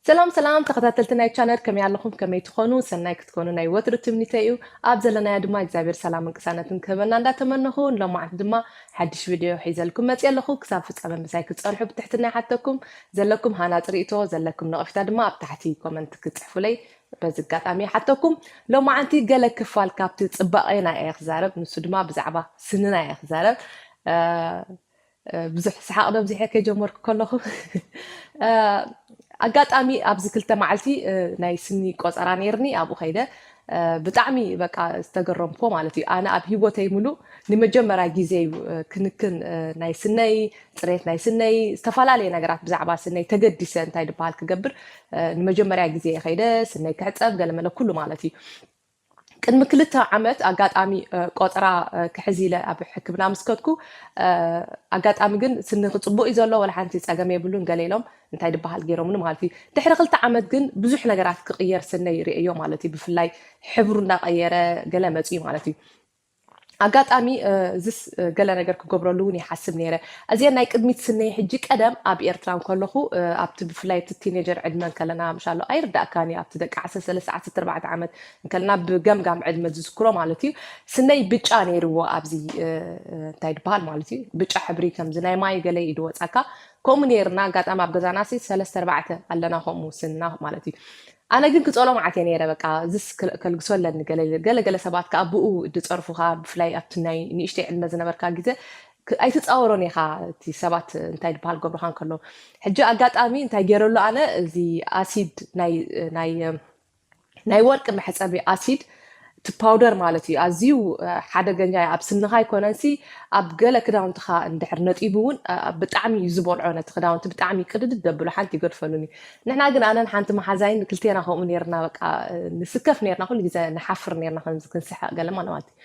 ሰላም ሰላም ተኸታተልቲ ናይ ቻነል፣ ከመይ ኣለኹም? ከመይ ትኾኑ? ሰናይ ክትኮኑ ናይ ወትሩ ትምኒተይ እዩ። ኣብ ዘለናዮ ድማ እግዚኣብሔር ሰላምን ቅሳነትን ክህበና እንዳተመነኹ፣ ሎማዓንቲ ድማ ሓድሽ ቪድዮ ሒዘልኩም መፅየ ኣለኹ። ክሳብ ፍጻመ ምሳይ ክትጸንሑ ብትሕትና ይሓተኩም። ዘለኩም ሃናፂ ርእይቶ፣ ዘለኩም ነቐፊታ ድማ ኣብ ታሕቲ ኮመንት ክትጽሕፉለይ በዚ ኣጋጣሚ ይሓተኩም። ሎማዓንቲ ገለ ክፋል ካብቲ ጽባቐና እየ ክዛረብ፣ ንሱ ድማ ብዛዕባ ስንና እየ ክዛረብ። ብዙሕ ሰሓቕ ዶ ኣብዚሐ ከይጀመርኩ ከለኹ፣ ኣጋጣሚ ኣብዚ ክልተ መዓልቲ ናይ ስኒ ቆፀራ ነይርኒ። ኣብኡ ከይደ ብጣዕሚ በቃ ዝተገረምኮ ማለት እዩ። ኣነ ኣብ ሂወተይ ሙሉእ ንመጀመርያ ግዜ እዩ ክንክን ናይ ስነይ፣ ፅሬት ናይ ስነይ፣ ዝተፈላለየ ነገራት ብዛዕባ ስነይ ተገዲሰ እንታይ ድበሃል ክገብር ንመጀመርያ ግዜ ከይደ ስነይ ክሕፀብ ገለመለ ኩሉ ማለት እዩ። ቅድሚ ክልተ ዓመት ኣጋጣሚ ቆፅራ ክሕዝ ኢለ ኣብ ሕክምና ምስ ከድኩ፣ ኣጋጣሚ ግን ስኒ ክፅቡቕ እዩ ዘሎ፣ ወላ ሓንቲ ፀገም የብሉን ገለ ኢሎም እንታይ ድበሃል ገይሮምኒ ማለት እዩ። ድሕሪ ክልተ ዓመት ግን ብዙሕ ነገራት ክቕየር ስነይ ርእዮ ማለት እዩ። ብፍላይ ሕብሩ እንዳቐየረ ገለ መፅኡ ማለት እዩ። ኣጋጣሚ እዚስ ገለ ነገር ክገብረሉ እውን ይሓስብ ነይረ። እዚአን ናይ ቅድሚት ስነይ ሕጂ፣ ቀደም ኣብ ኤርትራ እንከለኹ ኣብቲ ብፍላይ እቲ ቲኔጀር ዕድመ እንከለና ምሻሎ ኣይርዳእካን እዩ። ኣብቲ ደቂ ዓሰርተ ሰለስተ ዓሰርተ ኣርባዕተ ዓመት እንከለና ብገምጋም ዕድመ ዝዝክሮ ማለት እዩ። ስነይ ብጫ ነይርዎ ኣብዚ እንታይ ድበሃል ማለት እዩ። ብጫ ሕብሪ ከምዚ ናይ ማይ ገለ እዩ ድወጻካ። ከምኡ ነይርና። ኣጋጣሚ ኣብ ገዛና ሲ ሰለስተ ኣርባዕተ ኣለና ከምኡ ስንና ማለት እዩ። ኣነ ግን ክጸሎ መዓት እየ ነይረ። በቃ እዚስ ከልግሶ ኣለኒ። ገለ ገለ ሰባት ከኣ ብኡ ድጸርፉኻ፣ ብፍላይ ኣብቲ ናይ ንእሽተይ ዕድመ ዝነበርካ ግዜ ኣይትጻወሮን ኢኻ፣ እቲ ሰባት እንታይ ድበሃል ገብሩኻ እንከሎ። ሕጂ ኣጋጣሚ እንታይ ገይረሉ ኣነ፣ እዚ ኣሲድ ናይ ናይ ናይ ወርቂ መሕጸቢ ኣሲድ፣ እቲ ፓውደር ማለት እዩ፣ ኣዝዩ ሓደገኛ እዩ። ኣብ ስንኻ ኣይኮነንሲ፣ ኣብ ገለ ክዳውንትኻ እንድሕር ነጢቡ እውን ብጣዕሚ እዩ ዝበልዖ። ነቲ ክዳውንቲ ብጣዕሚ ቅድድድ ደብሎ፣ ሓንቲ ይገድፈሉን እዩ። ንሕና ግን ኣነን ሓንቲ መሓዛይን ክልቴና ከምኡ ነይርና። በቃ ንስከፍ ነይርና፣ ኩሉ ግዜ ንሓፍር ነይርና፣ ከምዚ ክንስሐቅ ገለ ማለት ማለት እዩ።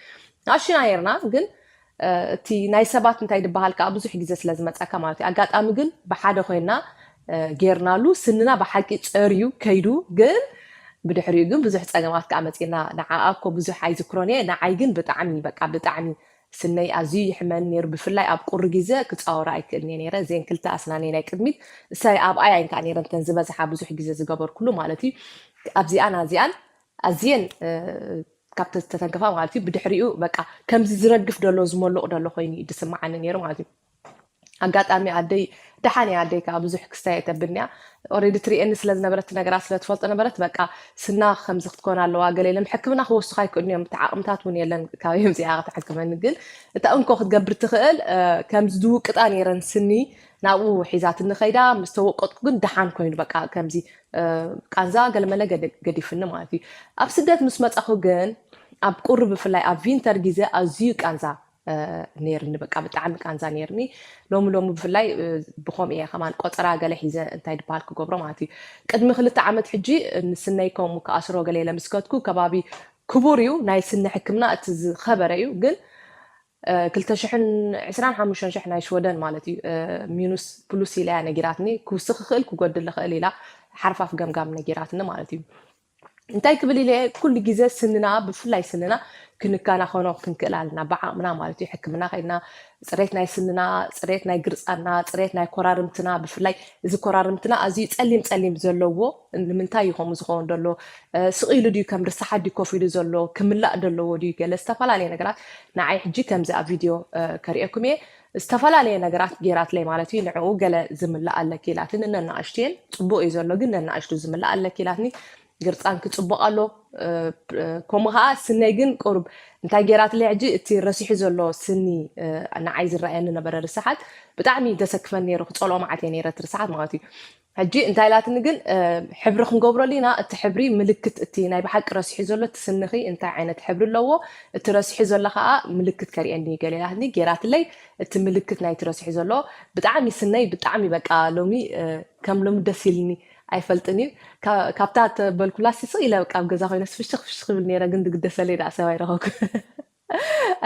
ኣሽና ነይርና ግን እቲ ናይ ሰባት እንታይ ድበሃል ከዓ ብዙሕ ግዜ ስለ ዝመፀካ ማለት እዩ። ኣጋጣሚ ግን ብሓደ ኮይና ጌርናሉ፣ ስንና ብሓቂ ፀርዩ ከይዱ። ግን ብድሕሪኡ ግን ብዙሕ ፀገማት ከዓ መፂና። ንዓኣ እኮ ብዙሕ ኣይዝክሮን እየ፣ ንዓይ ግን ብጣዕሚ በቃ ብጣዕሚ ስነይ ኣዝዩ ይሕመኒ ነይሩ። ብፍላይ ኣብ ቁሪ ግዜ ክፃወሮ ኣይክእልን እየ ነይረ። እዘን ክልተ ኣስናነይ ናይ ቅድሚት እሳይ ኣብኣይ ኣይንከዓ ነይረን፣ እተን ዝበዝሓ ብዙሕ ግዜ ዝገበርኩሉ ማለት እዩ። ኣብዚኣን ኣዚኣን ኣዝየን ካብ ተተንከፋ ማለት እዩ። ብድሕሪኡ በቃ ከምዚ ዝረግፍ ደሎ ዝመልቕ ደሎ ኮይኑ እዩ ዝስምዓኒ ነይሩ ማለት እዩ። ኣጋጣሚ ኣደይ ደሓን እያ፣ ኣደይ ከዓ ብዙሕ ክስታይ እየ ተብልንያ። ኦሬዲ ትሪኤኒ ስለ ዝነበረት፣ ነገራት ስለ ትፈልጦ ነበረት። በቃ ስና ከምዚ ክትኮን ኣለዋ ገለ ኢሎም ሕክምና ክወስኻ ኣይክእሉን እዮም። እቲ ዓቕምታት እውን የለን ካበዮም እዚኣ ክትሕክመኒ። ግን እታ እንኮ ክትገብር ትኽእል ከምዚ ዝውቅጣ ነይረን ስኒ ናብኡ ሒዛትኒ ከይዳ። ምስ ተወቀጥኩ ግን ደሓን ኮይኑ በቃ ከምዚ ቃንዛ ገለመለ ገዲፍኒ ማለት እዩ። ኣብ ስደት ምስ መፃኹ ግን ኣብ ቁሪ ብፍላይ ኣብ ቪንተር ግዜ ኣዝዩ ቃንዛ ነይርኒ። በቃ ብጣዕሚ ቃንዛ ነይርኒ። ሎሚ ሎሚ ብፍላይ ብኸምኡ እየ ከማን ቆፀራ ገለ ሒዘ እንታይ ድበሃል ክገብሮ ማለት እዩ። ቅድሚ ክልተ ዓመት ሕጂ ንስነይ ከምኡ ክኣስሮ ገለ ኢለ ምስ ከድኩ ከባቢ ክቡር እዩ ናይ ስኒ ሕክምና እቲ ዝኸበረ እዩ። ግን ክልተ ሽሕን ዕስራን ሓሙሽተን ሽሕ ናይ ሽወደን ማለት እዩ። ሚኑስ ፕሉስ ኢላ እያ ነጊራትኒ። ክውስኽ ይኽእል ክጎድል ይኽእል ኢላ ሓርፋፍ ገምጋም ነጊራትኒ ማለት እዩ። እንታይ ክብል ኢለ፣ ኩሉ ግዜ ስንና፣ ብፍላይ ስንና ክንከናኸኖ ክንክእል ኣለና ብዓቕምና ማለት እዩ። ሕክምና ከይድና ፅሬት ናይ ስንና፣ ፅሬት ናይ ግርፃና፣ ፅሬት ናይ ኮራርምትና፣ ብፍላይ እዚ ኮራርምትና ኣዝዩ ፀሊም ፀሊም ዘለዎ ንምንታይ እዩ ከምኡ ዝኸውን ዘሎ? ስቕ ኢሉ ድዩ ከም ርሳሓት ድዩ ኮፍ ኢሉ ዘሎ? ክምላእ ደለዎ ድዩ? ገለ ዝተፈላለየ ነገራት ንዓይ ሕጂ ከምዚ ኣብ ቪድዮ ከርእየኩም እየ። ዝተፈላለየ ነገራት ገይራትለይ ማለት እዩ። ንዕኡ ገለ ዝምላእ ኣለኪ ኢላትኒ፣ ነናእሽቱ እየን። ፅቡቕ እዩ ዘሎ ግን ነናእሽቱ ዝምላእ ኣለኪ ኢላትኒ። ግርፃንኪ ፅቡቕ ኣሎ። ከምኡ ከዓ ስነይ ግን ቁሩብ እንታይ ገይራትለይ፣ ሕጂ እቲ ረሲሑ ዘሎ ስኒ ንዓይ ዝረኣየኒ ነበረ ርሳሓት። ብጣዕሚ ደሰክፈን ነይሩ፣ ክፀልኦ መዓት እየ ነይረ እቲ ርሳሓት ማለት እዩ። ሕጂ እንታይ ኢላትኒ ግን፣ ሕብሪ ክንገብረሉ ኢና። እቲ ሕብሪ ምልክት፣ እቲ ናይ ብሓቂ ረሲሑ ዘሎ እቲ ስንኺ እንታይ ዓይነት ሕብሪ ኣለዎ፣ እቲ ረሲሑ ዘሎ ከዓ ምልክት ከርእየኒ ገለ ኢላትኒ። ገይራትለይ እቲ ምልክት ናይቲ ረሲሑ ዘሎ። ብጣዕሚ ስነይ ብጣዕሚ በቃ ሎሚ ከም ሎሚ ደስ ኢልኒ ኣይፈልጥን እዩ። ካብታ ተበልኩላ ስቕ ኢለ በቃ ኣብ ገዛ ኮይነ ፍሽኽ ፍሽኽ ክብል ነይረ፣ ግን ዝግደሰለይ ደኣ ሰብ ኣይረኸብኩ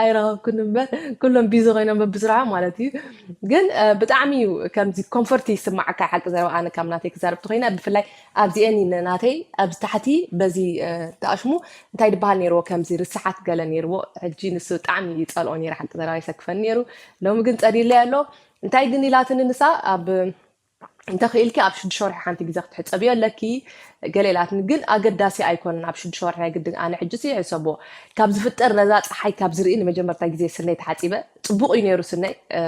ኣይረኸብኩን እምበር፣ ኩሎም ቢዚ ኮይኖም በብስርሖም ማለት እዩ። ግን ብጣዕሚ እዩ ከምዚ ኮንፈርት ይስማዓካ። ሓቂ ዘረባ ኣነ ካብ ናተይ ክዛረብ ተኮይነ፣ ብፍላይ ኣብዚአን ናተይ ኣብዚ ታሕቲ በዚ ተኣሽሙ እንታይ ድበሃል ነይርዎ፣ ከምዚ ርስሓት ገለ ነይርዎ። ሕጂ ንሱ ብጣዕሚ ይፀልኦ ነይረ፣ ሓቂ ዘረባ ይሰክፈኒ ነይሩ። ሎሚ ግን ፀዲለይ ኣሎ። እንታይ ግን ኢላትኒ ንሳ ኣብ እንተኽኢልኪ ኣብ ሽዱሽተ ወርሒ ሓንቲ ግዜ ክትሕጸብዮ ኣለኪ። ገለ ኢላትኒ፣ ግን ኣገዳሲ ኣይኮነን ኣብ ሽዱሽተ ወርሒ ናይ ግድን። ኣነ ሕጂ ሲ ሕሰቦ፣ ካብ ዝፍጠር ነዛ ጸሓይ ካብ ዝርኢ ንመጀመርታ ግዜ ስነይ ተሓጺበ። ጽቡቕ እዩ ነይሩ ስነይ፣ እ፣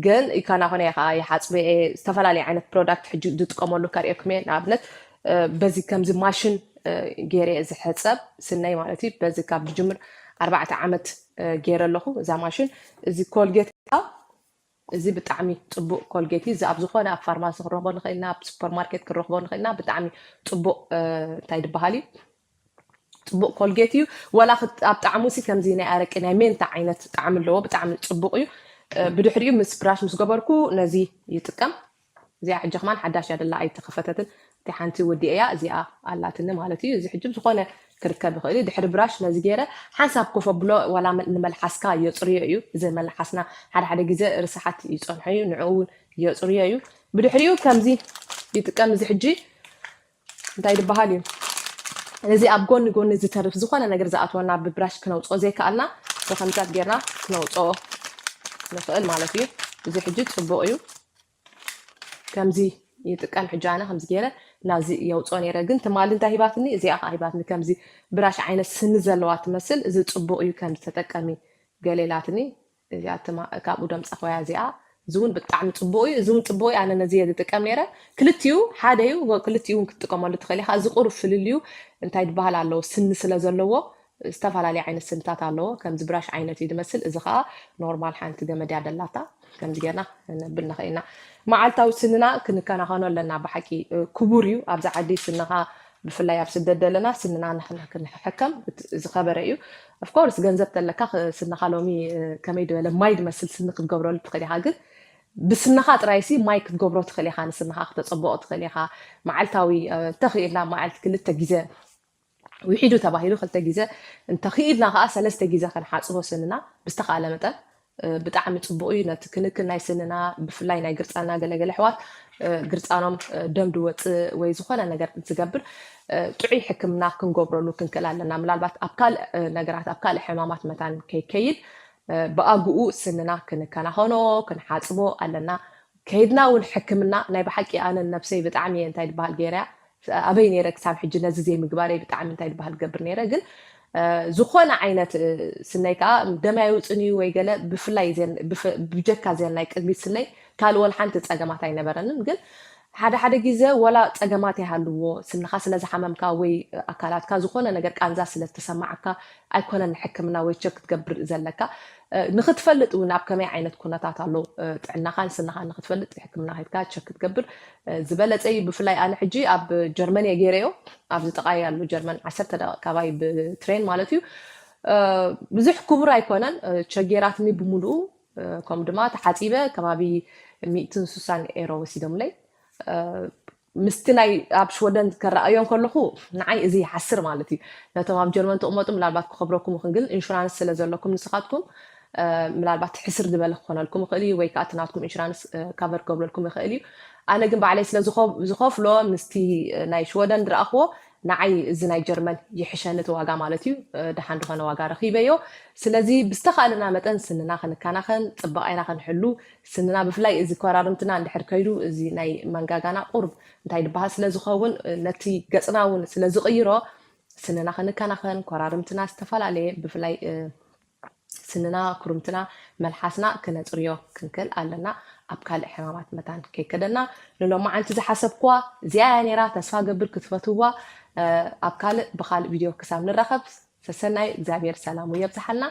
ግን ይካና ኾነ ኢኻ ይሓጽበ እየ። ዝተፈላለየ ዓይነት ፕሮዳክት ሕጂ ዝጥቀመሉ ከርእየኩም እየ። ንኣብነት፣ እ፣ በዚ ከምዚ ማሽን፣ እ፣ ገይረ ዝሕጸብ ስነይ ማለት እዩ። በዚ ካብ ዝጅምር ኣርባዕተ ዓመት፣ እ፣ ገይረ ኣለኹ እዛ ማሽን። እዚ ኮልጌት እዚ ብጣዕሚ ጽቡቕ ኮልጌት እዩ። እዚ ኣብ ዝኾነ ኣብ ፋርማሲ ክንረኽቦ ንኽእል ኢና፣ ኣብ ሱፐርማርኬት ክንረኽቦ ንኽእል ኢና። ብጣዕሚ ጽቡቕ፣ እ፣ እንታይ ዝበሃል እዩ? ጽቡቕ ኮልጌት እዩ። ወላ ክት-፣ ኣብ ጣዕሙ ሲ ከምዚ ናይ ኣረቂ ናይ ሜንታ ዓይነት ጣዕሚ ኣለዎ። ብጣዕሚ ጽቡቕ እዩ። እ፣ ብድሕሪኡ ምስ ብራሽ ምስ ገበርኩ ነዚ ይጥቀም። እዚኣ ሕጂ ከማን ሓዳሽ እያ ደላ ኣይተኸፈተትን። እቲ ሓንቲ ወዲኤያ እዚኣ ኣላትኒ ማለት እዩ። እዚ ሕጂ ዝኾነ ክርከብ ይኽእል እዩ። ድሕሪ ብራሽ ነዚ ገይረ ሓንሳብ ኮፍ ኣብሎ፣ ዋላ መ-፣ ንመልሓስካ የጽርዮ እዩ። እዚ መልሓስና ሓደ ሓደ ግዜ ርስሓት ይጸንሖ እዩ፣ ንዕኡ እውን የጽርዮ እዩ። ብድሕሪኡ ከምዚ ይጥቀም። እዚ ሕጂ እንታይ ዝበሃል እዩ? እዚ ኣብ ጎኒ ጎኒ ዝተርፍ ዝኾነ ነገር ዝኣትወና ብብራሽ ክነውጽኦ ዘይከኣልና ብኸምታት ጌርና ክነውጽኦ ንኽእል ማለት እዩ። እዚ ሕጂ ጽቡቕ እዩ። ከምዚ ይጥቀም። ሕጂ ኣነ ከምዚ ገይረ ናዚ የውፅኦ ነይረ፣ ግን ትማሊ እንታይ ሂባትኒ? እዚኣ ከዓ ሂባትኒ፣ ከምዚ ብራሽ ዓይነት ስኒ ዘለዋ ትመስል። እዚ ፅቡቕ እዩ፣ ከምዚ ተጠቀሚ ገለ ኢላትኒ። እዚኣ ትማ-፣ ካብኡ ደምፃ ኮያ እዚኣ። እዚ እውን ብጣዕሚ ፅቡቕ እዩ። እዚ እውን ፅቡቕ እዩ። ኣነ ነዚ እየ ዝጥቀም ነይረ። ክልቲኡ ሓደ እዩ፣ ክልቲኡ እውን ክትጥቀመሉ ትኽእል ኢኻ። እዚ ቁሩብ ፍልልዩ እንታይ ዝበሃል ኣለዎ? ስኒ ስለ ዘለዎ ዝተፈላለየ ዓይነት ስንታት ኣለዎ። ከምዚ ብራሽ ዓይነት እዩ ዝመስል። እዚ ከዓ ኖርማል ሓንቲ ገመድ እያ ደላታ። ከምዚ ጌርና ክነብል ንኽእል ኢና። መዓልታዊ ስንና ክንከናኸኖ ኣለና። ብሓቂ፣ እ፣ ክቡር እዩ። ኣብዚ ዓዲ ስንኻ፣ ብፍላይ ኣብ ስደት ዘለና፣ ስንና ንሕና ክንሕከም እት-፣ ዝኸበረ እዩ። ኦፍኮርስ ገንዘብ ተለካ ኽ-፣ ስንኻ ሎሚ፣ እ፣ ከመይ ዝበለ ማይ ዝመስል ስኒ ክትገብረሉ ትኽእል ኢኻ። ግን ብስንኻ ጥራይሲ ማይ ክትገብሮ ትኽእል ኢኻ፣ ንስንኻ ክተጸብቖ ትኽእል ኢኻ። መዓልታዊ፣ እ፣ እንተኽኢልና መዓልቲ ክልተ ግዜ ውሒዱ ተባሂሉ ክልተ ግዜ፣ እንተኽኢልና ከዓ ሰለስተ ግዜ ክንሓጽቦ ስንና ብዝተኻእለ መጠን፣ እ፣ ብጣዕሚ ጽቡቕ እዩ። ነቲ ክንክን ናይ ስንና፣ ብፍላይ ናይ ግርጻና፣ ገለገለ ኣሕዋት፣ እ፣ ግርጻኖም፣ እ፣ ደም ድወጽእ ወይ ዝኾነ ነገር እንትገብር፣ እ፣ ጥዑይ ሕክምና ክንገብረሉ ክንክእል ኣለና። ምናልባት ኣብ ካልእ፣ እ፣ ነገራት፣ ኣብ ካልእ ሕማማት መታን ከይከይድ፣ እ፣ ብኣግኡ ስንና ክንከናኸኖ፣ ክንሓጽቦ ኣለና። ከይድና እውን ሕክምና ናይ ብሓቂ ኣነ ነብሰይ ብጣዕሚ እየ እንታይ ዝበሃል ገይረያ። ኣበይ ነይረ ክሳብ ሕጂ ነዚ ዘይምግባረይ ብጣዕሚ እንታይ ዝበሃል ገብር ነይረ። ግን፣ እ፣ ዝኾነ ዓይነት፣ እ፣ ስነይ ከዓ ደም ኣይውፅን እዩ ወይ ገለ ብፍላይ ዜን-፣ ብፍ-፣ ብጀካ ዜን ናይ ቅድሚት ስነይ ካልእ ወላ ሓንቲ ፀገማት ኣይነበረንን። ግን ሓደ ሓደ ግዜ ወላ ፀገማት ይሃልዎ፣ ስንኻ ስለ ዝሓመምካ ወይ ኣካላትካ ዝኾነ ነገር ቃንዛ ስለ ዝተሰማዓካ ኣይኮነን ሕክምና ወይ ቸክ ክትገብር ዘለካ። እ፣ ንኽትፈልጥ እውን ኣብ ከመይ ዓይነት ኩነታት ኣሎ፣ እ፣ ጥዕናኻን ስንኻን ንኽትፈልጥ ሕክምና ከይድካ ቸክ ክትገብር፣ እ፣ ዝበለጸ እዩ። ብፍላይ ኣነ ሕጂ ኣብ ጀርመን እየ ገይረዮ። ኣብዚ ጥቓይ ኣሎ ጀርመን፣ ዓሰርተ ደቂቃ ካባይ ብትሬን ማለት እዩ። እ፣ ብዙሕ ክቡር ኣይኮነን፣ እ፣ ቸክ ገይራትኒ ብምሉኡ፣ እ፣ ከምኡ ድማ ተሓጺበ ከባቢ ሚእትን ስሳን ኤሮ ወሲዶምለይ። እ፣ ምስቲ ናይ ኣብ ሽወደን ከረኣዮ እንከለኹ ንዓይ እዚ ይሓስር ማለት እዩ። ነቶም ኣብ ጀርመን ትቕመጡ ምናልባት ክኸብረኩም ይኽን፣ ግን ኢንሹራንስ ስለ ዘለኩም ንስኻትኩም፣ እ፣ ምናልባት ሕስር ዝበለ ክኾነልኩም ይኽእል እዩ፣ ወይ ከዓ እቲ ናትኩም ኢንሹራንስ፣ እ፣ ካቨር ክገብረልኩም ይኽእል እዩ። ኣነ ግን ባዕለይ ስለ ዝኸ-፣ ዝኸፍሎ ምስቲ፣ እ፣ ናይ ሽወደን ዝረኣኽዎ ንዓይ እዚ ናይ ጀርመን ይሕሸኒ እቲ ዋጋ ማለት እዩ። እ፣ ደሓን ዝኾነ ዋጋ ረኺበዮ። ስለዚ ብዝተኻእለና መጠን ስንና ክንከናኸን፣ ጽባቐና ክንሕሉ፣ ስንና ብፍላይ እዚ ኮራርምትና እንድሕር ከይዱ እዚ ናይ መንጋጋና ቁሩብ እንታይ ዝበሃል ስለ ዝኸውን፣ እ፣ ነቲ ገጽና እውን ስለ ዝቕይሮ ስንና ክንከናኸን፣ ኮራርምትና ዝተፈላለየ ብፍላይ፣ እ፣ ስንና፣ ኩርምትና፣ መልሓስና ክነጽርዮ ክንክእል ኣለና። ኣብ ካልእ ሕማማት መታን ከይከደና ንሎማዓንቲ ዝሓሰብኩዋ እዚኣ እያ ነይራ። ተስፋ ገብር ክትፈትውዋ። እ፣ ኣብ ካልእ ብኻልእ ቪድዮ ክሳብ ንራኸብ ሰሰናዩ። እግዚኣብሔር ሰላሙ የብዝሓልና።